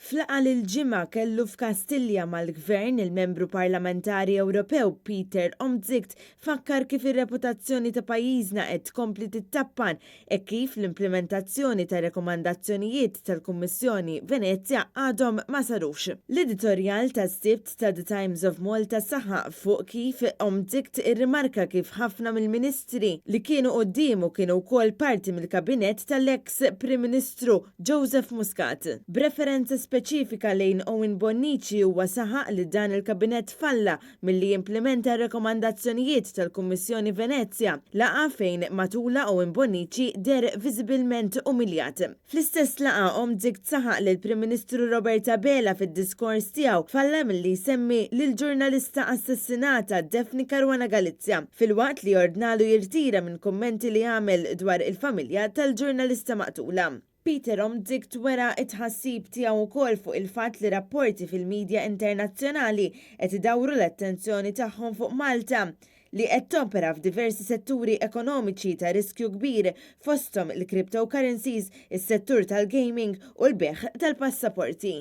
F'laqgħa li l-Ġimgħa kellu f'Kastilja mal-Gvern, il-Membru Parlamentari Ewropew Peter Omtzigt fakkar kif ir-reputazzjoni ta' pajjiżna qed tkompli tittappan hekk kif l-implimentazzjoni tar-rekomandazzjonijiet tal-Kummissjoni Venezja għadhom ma sarux. L-editorjal tas-Sibt ta' The Times of Malta saħaq fuq kif Omtzigt irrimarka kif ħafna mill-Ministri li kienu quddiemu kienu wkoll parti mill-Kabinett tal-eks Prim Ministru Joseph Muscat. B'referenza speċifika lejn Owen Bonnici huwa saħaq li dan il-Kabinett falla milli jimplimenta r-rekomandazzjonijiet tal-Kummissjoni Venezja, laqgħa fejn matulha Owen Bonnici deher viżibilment umiljat. Fl-istess laqgħa, Omtzigt saħaq li l-Prim Ministru Robert Abela fid-diskors tiegħu falla milli jsemmi lill-ġurnalista assassinata Daphne Caruana Galizia, filwaqt li ordnalu jirtira minn kummenti li għamel dwar il-familja tal-ġurnalista maqtula. Peter Omtzigt wera t-tħassib tiegħu wkoll fuq il-fatt li rapporti fil-media internazzjonali qed idawru l-attenzjoni tagħhom fuq Malta, li qed topera f'diversi setturi ekonomiċi ta' riskju kbir fosthom il-cryptocurrencies, is-settur tal-gaming u l-bejgħ tal-passaporti.